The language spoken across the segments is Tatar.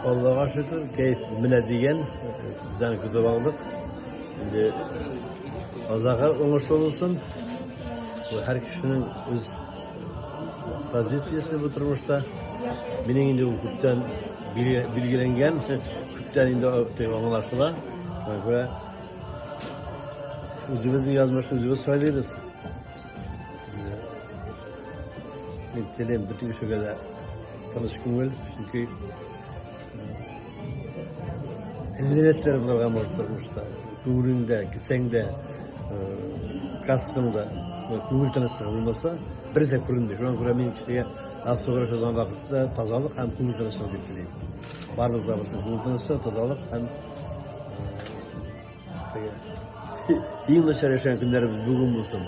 Аллага шөкер, кәеф менә дигән, без аны көтеп алдык. Инде Аллага уңышлы булсын. Бу һәр кешенең үз позициясе бу тормышта. Минем инде ул күптән билгеләнгән, күптән инде аңлашыла. Шуңа күрә үзебезнең язмышны үзебез сайлыйбыз. Мин телим бөтен кешегә дә тыныч күңел, чөнки әллә нәрсәләр булырга мөмкин тормышта. Күңелеңдә, кесәңдә, кассаңда күңел тынычлыгы булмаса, бер нәрсә күренми. Шуңа күрә мин кешегә автограф язган вакытта тазалык һәм күңел тынычлыгы дип телим. Барыбызга булсын күңел тынычлыгы, тазалык һәм Иң начар яшәгән көннәребез бүген булсын.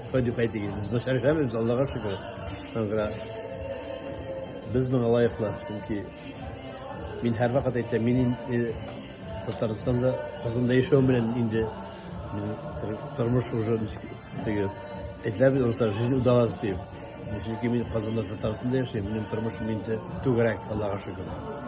Шулай дип әйтик. Без начар яшәмибез, Аллага шөкер. Шуңа без моңа лаеклы, чөнки мин һәрвакыт әйтәм, мин инде Татарстанда, Казанда яшәү белән инде тормыш уже теге әйтелә бит урыслар, жизнь удалась дип. Чөнки мин Казанда, Татарстанда яшим, минем тормышым инде түгәрәк, Аллага шөкер.